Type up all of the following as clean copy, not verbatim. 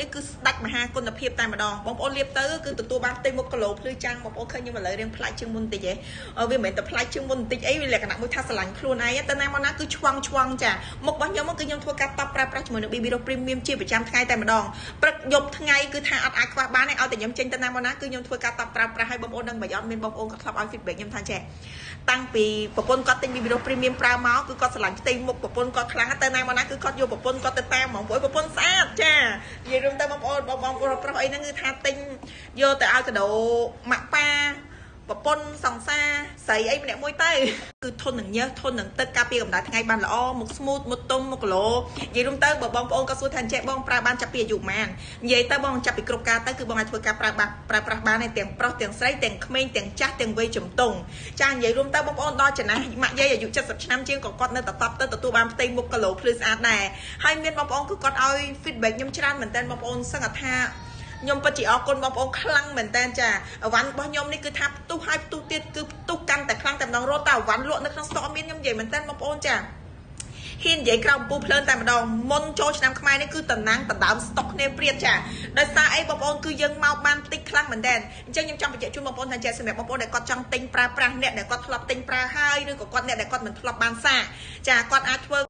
នេះគឺស្ដាច់មហាគុណភាពតែម្ដងបងប្អូនលាបទៅគឺទទួលបានផ្ទៃមុខគីឡូភ្លឺចាំងបងប្អូនឃើញខ្ញុំឥឡូវរៀងប្លែកជាងមុនតិចហ៎វាមិនមែនតែប្លែកជាងមុនបន្តិចអីវាលក្ខណៈមួយថាស្រឡាញ់ខ្លួនឯងទៅណាមកណាគឺឆ្វង់ឆ្វង់ចាមុខរបស់ខ្ញុំគឺខ្ញុំធ្វើការតបប្រើប្រាស់ជាមួយនឹង BB Rose Premium ជាប្រចាំថ្ងៃតែម្ដងព្រឹកយប់ថ្ងៃគឺថាអត់អាចខ្វះបានទេឲ្យតែខ្ញុំចេញទៅណាមកណាគឺខ្ញុំធ្វើការតបប្រើប្រាស់ឲ្យបងប្អូនដឹងបើអត់មានបងប្អូនក៏ធ្លាប់ឲ្យ feedback ខ្ញុំថាចេះតាំងពីប្រពន្ធគាត់ទិញ BB Rose Premium ប្រើមកគឺគាត់ស្រឡាញ់ផ្ទៃមុខប្រពន្ធគាត់ខ្លាំងទៅណាមកណាគឺគាត់យកប្រពន្ធគាត់ទៅតាមហ្មងព្រោះប្រពន្ធស្អាតចានិយាយរួមទៅបងប្អូនបងប្អូនប្រុសអីហ្នឹងគឺថាទិញយកទៅឲ្យកដោម៉ាក់ប៉ាប្រពន្ធសង្សារស្រីអីម្នាក់មួយទៅគឺធន់នឹងញើសធន់នឹងទឹកការពារកម្ដៅថ្ងៃបានល្អមុខ smooth មុខទុំមុខគីឡូនិយាយរួមទៅបើបងប្អូនក៏សួរថាចេះបងប្រើបានចាប់ពីអាយុប៉ុន្មាននិយាយទៅបងចាប់ពីគ្រប់ការទៅគឺបងអាចធ្វើការប្រើបានប្រើប្រាស់បានទាំងប្រុសទាំងស្រីទាំងក្មេងទាំងចាស់ទាំងវ័យជំទង់ចានិយាយរួមទៅបងប្អូនដល់ចំណាស់ម៉ាក់យាយអាយុ70ឆ្នាំជាងក៏គាត់នៅតែតបទៅទទួលបានផ្ទៃមុខគីឡូភ្លឺស្អាតដែរហើយមានបងប្អូនគឺគាត់ឲ្យ feedback ខ្ញុំច្រើនមែនតើបងប្អូនសឹងថាខ្ញុំពិតជាអរគុណបងប្អូនខ្លាំងមែនតើចាអវ៉ាន់របស់ខ្ញុំនេះគឺថាផ្ទុះហើយផ្ទុះទៀតគឺផ្ទុះកាន់តែខ្លាំងតែម្ដងរត់តែអវ៉ាន់លក់នៅក្នុងស្តុកអត់មានខ្ញុំនិយាយមែនតើបងប្អូនចាហ៊ាននិយាយក្រៅអំពូភ្លើងតែម្ដងមុនចូលឆ្នាំខ្មែរនេះគឺតំណាងដដើមស្តុកគ្នាព្រាតចាដោយសារអីបងប្អូនគឺយើងមកបានតិចខ្លាំងមែនតើអញ្ចឹងខ្ញុំចង់បញ្ជាក់ជូនបងប្អូនថាចាសម្រាប់បងប្អូនដែលគាត់ចង់ទិញប្រើប្រាស់អ្នកដែលគាត់ធ្លាប់ទិញប្រើហើយឬក៏គាត់អ្នកដែលគាត់មិនធ្លាប់បានសាកចាគាត់អាចធ្វើ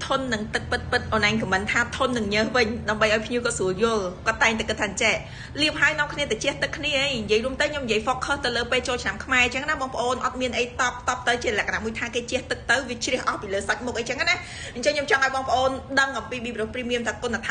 ធន់នឹងទឹកពិតពិតអូនឯងខមមិនថាធន់នឹងញើសវិញដើម្បីឲ្យភ្ញៀវក៏ស្រួលយល់គាត់តែងតែគិតថាចេះលាបហើយនាំគ្នាទៅជះទឹកគ្នាអីនិយាយរួមទៅខ្ញុំនិយាយ focus ទៅលើពេលចូលឆ្នាំខ្មែរអញ្ចឹងណាបងប្អូនអត់មានអីតបតបទៅជាលក្ខណៈមួយថាគេជះទឹកទៅវាជ្រះអស់ពីលើសាច់មុខអីចឹងណាអញ្ចឹងខ្ញុំចង់ឲ្យបងប្អូនដឹងអំពី BB Rose Premium ថាគុណធម៌